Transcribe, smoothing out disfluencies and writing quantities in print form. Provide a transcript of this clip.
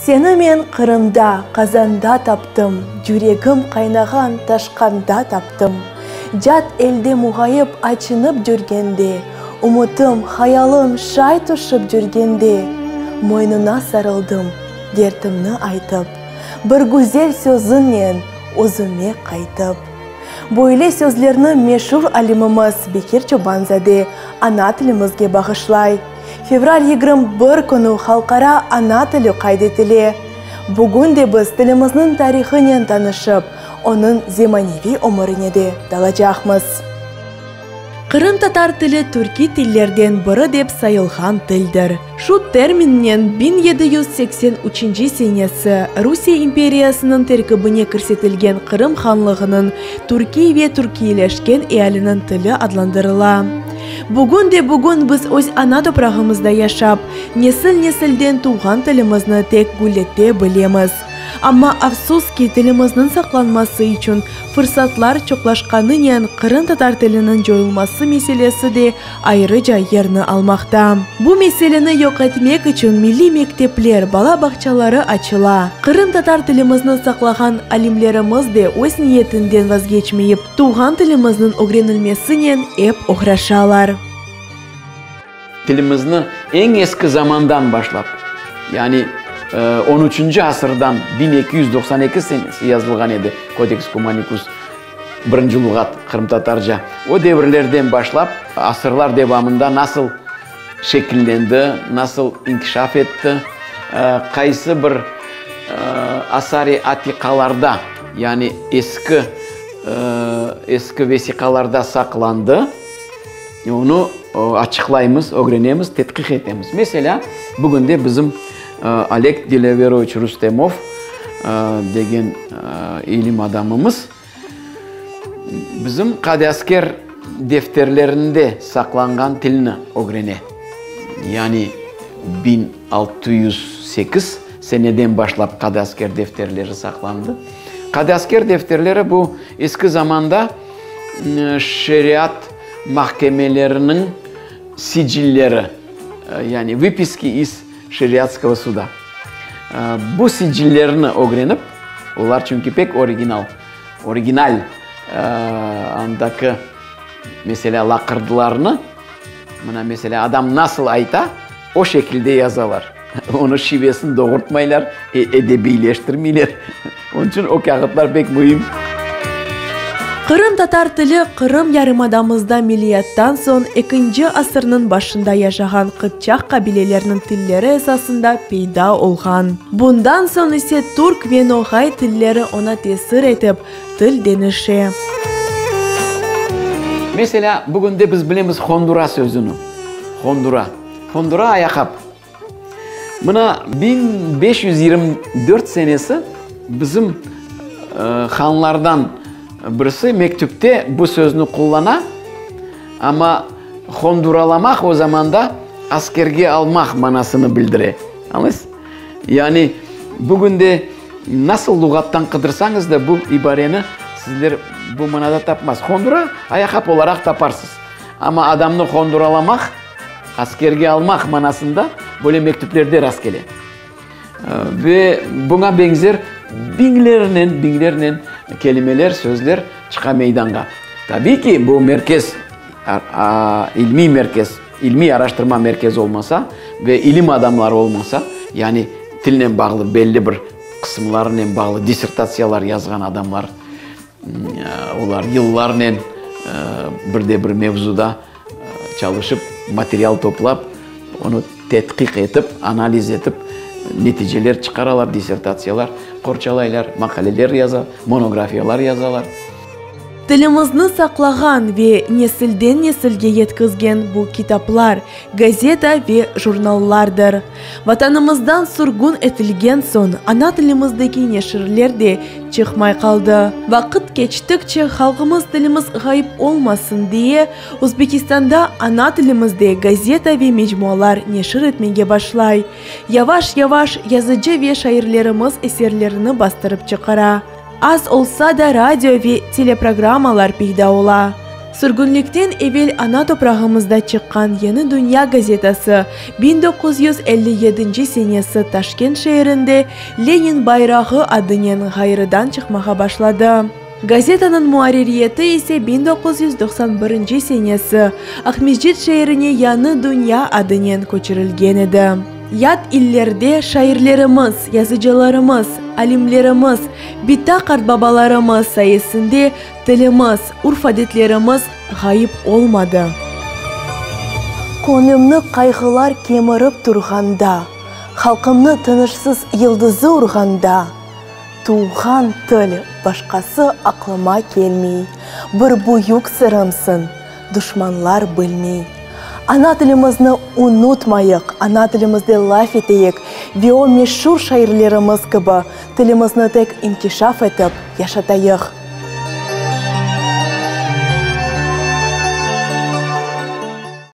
Seni men Qırımda, Qazanda taptım, Cüregim qaynağan taşqanda taptım. Cat elde muğayıp açınıp cürgende, Ümütim, hayalım şay tüşip cürgende, Moynuna sarıldım, dertimni aytıp, Bir güzel sözüñnen özüme qaytıp. Böyle sözlerni meşur alimimiz Bekir Çoban-zade ana tilimizge bağışlay. Fevral 21 künü Halqara ana tili qayd etile. Bugün de biz tilimizniñ tarihınen tanışıp, onıñ zemaneviy ömürine de dalacaqmız. Qırımtatar tili türkiy tillerden biri dep sayılğan tildir. Şu terminnen 1783 senesi Rusiye imperiyasınıñ terkibine kirsetilgen Qırım hanlığınıñ türkiy ve türkiyleşken ealiniñ tili adlandırıla. Bugün de bugün biz öz ana toprağımızda yaşap, nesil-nesilden tuvğan tilimizni tek güllete bilemiz. Amma, afsus ki, tilimizniñ saqlanması içün fırsatlar çoqlaşqanınen qırımtatar tiliniñ coyulması meselesi de ayrıca yerni almaqta. Bu meseleni yoq etmek içün milliy mektepler, bala bağçaları açıla. Qırımtatar tilimizni saqlağan alimlerimiz de öz niyetinden vazgeçmeyip, tuvğan tilimizniñ ögrenilmesinen ep oğraşalar. Tilimizni eñ eski zamandan başlap, yani on üçünci asırdan, 1292 senesi yazılğan edi Kodeks Kumanikus, birinci luğat qırımtatarca, o devirlerden başlap asırlar devamında nasıl şekillendi, nasıl inkişaf etti, qaysı bir asar-i atiqalarda, yani eski eski vesiqalarda saqlandı. Onı açıqlaymız, ögrenemiz, tedqiq etemiz. Meselâ, bugünde bizim Oleg Dilâveroviç Rustemov degen ilim adamımız bizim qadıasker defterlerinde saqlanğan tilni ögrene. Yani 1608 seneden başlap qadıasker defterleri saqlandı. Qadıasker defterleri bu eski zamanda şeriat mahkemeleriniñ sicilleri, yani vıpiski iz şeriatskogo suda. Bu sicillerni ögrenip, olar çünki pek original, original andaki, meselâ, laqırdılarnı, mına, meselâ, adam nasıl ayta, o şekilde yazalar. Onıñ şivesini doğurtmaylar, edebiyleştirmeyler. Onıñ içün o kâğıtlar pek müim. Qırımtatar tili Qırım yarımadamızda miliyattan soñ ekinci asırnıñ başında yaşağan qıpçaq qabileleriniñ tilleri esasında peyda olğan. Bundan soñ ise türk ve noğay tilleri oña tesir etip, til deñişe. Meselâ, bugünde biz bilemiz hondura sözüni. Hondura. Hondura ayaqap. Mına 1524 senesi bizim hanlardan birisi mektüpte bu sözni qullana, amma honduralamaq o zamanda askerge almaq manasını bildire. Añlaysız? Yani bugün de nasıl luğattan qıdırsañız da bu ibareni sizler bu manada tapmaz. Hondura ayaqap olaraq taparsız. Amma adamnı honduralamaq, askerge almaq manasında böyle mektüplerde rastkele. Ve buña beñzer biñlernen, biñlernen kelimeler, sözler çıqa meydanğa. Tabiiy ki, bu merkez, ilmiy merkez, ilmiy araştırma merkezi olmasa ve ilim adamları olmasa, yani tilnen bağlı belli bir qısımlarınen bağlı dissertatsiyalar yazğan adamlar, Olar yıllarnen bir de bir mevzuda çalışıp, material toplap, onı tedqiq etip, analiz etip, neticeler çıqaralar, dissertatsiyalar qorçalaylar, maqaleler yaza, monografiyalar yazalar. Tilimizni saqlağan ve nesilden nesilge yetkizgen bu kitaplar, gazeta ve jurnallardır. Vatanımızdan sürgün etilgen soñ ana tilimizdeki neşirler de çıqmay qaldı. Vaqıt keçtikçe halqımız tilimiz ğayıp olmasın diye Özbekistanda ana tilimizde gazeta ve mecmualar neşir etmege başlay. Yavaş-yavaş yazıcı ve şairlerimiz eserlerini bastırıp çıqara. Az olsa da radio ve teleprogrammalar peyda ola. Sürgünlikten evel ana toprağımızda çıqqan Yeni dünya gazetası 1957 senesi Taşkent şeerinde Lenin bayrağı adınen ğayrıdan çıqmağa başladı. Gazetanıñ muarririyeti ise 1991 senesi Aqmescit şeerine Yañı dünya adınen köçürilgen edi. Yat illerde şairlerimiz, yazıcılarımız, alimlerimiz, bita-qartbabalarımız sayesinde tilimiz, urf-adetlerimiz ğayıp olmadı. Köñlümni qayğılar kemirip turğanda, Halqımnı tınışsız yıldızı urğanda, Tuvğan til, başqası aqlıma kelmey, Bir büyük sırımsıñ, duşmanlar bilmey. Ana tilimizni unutmayıq, ana tilimizde laf eteyik ve o meşur şairlerimiz kibi tilimizni tek inkişaf etip yaşatayıq.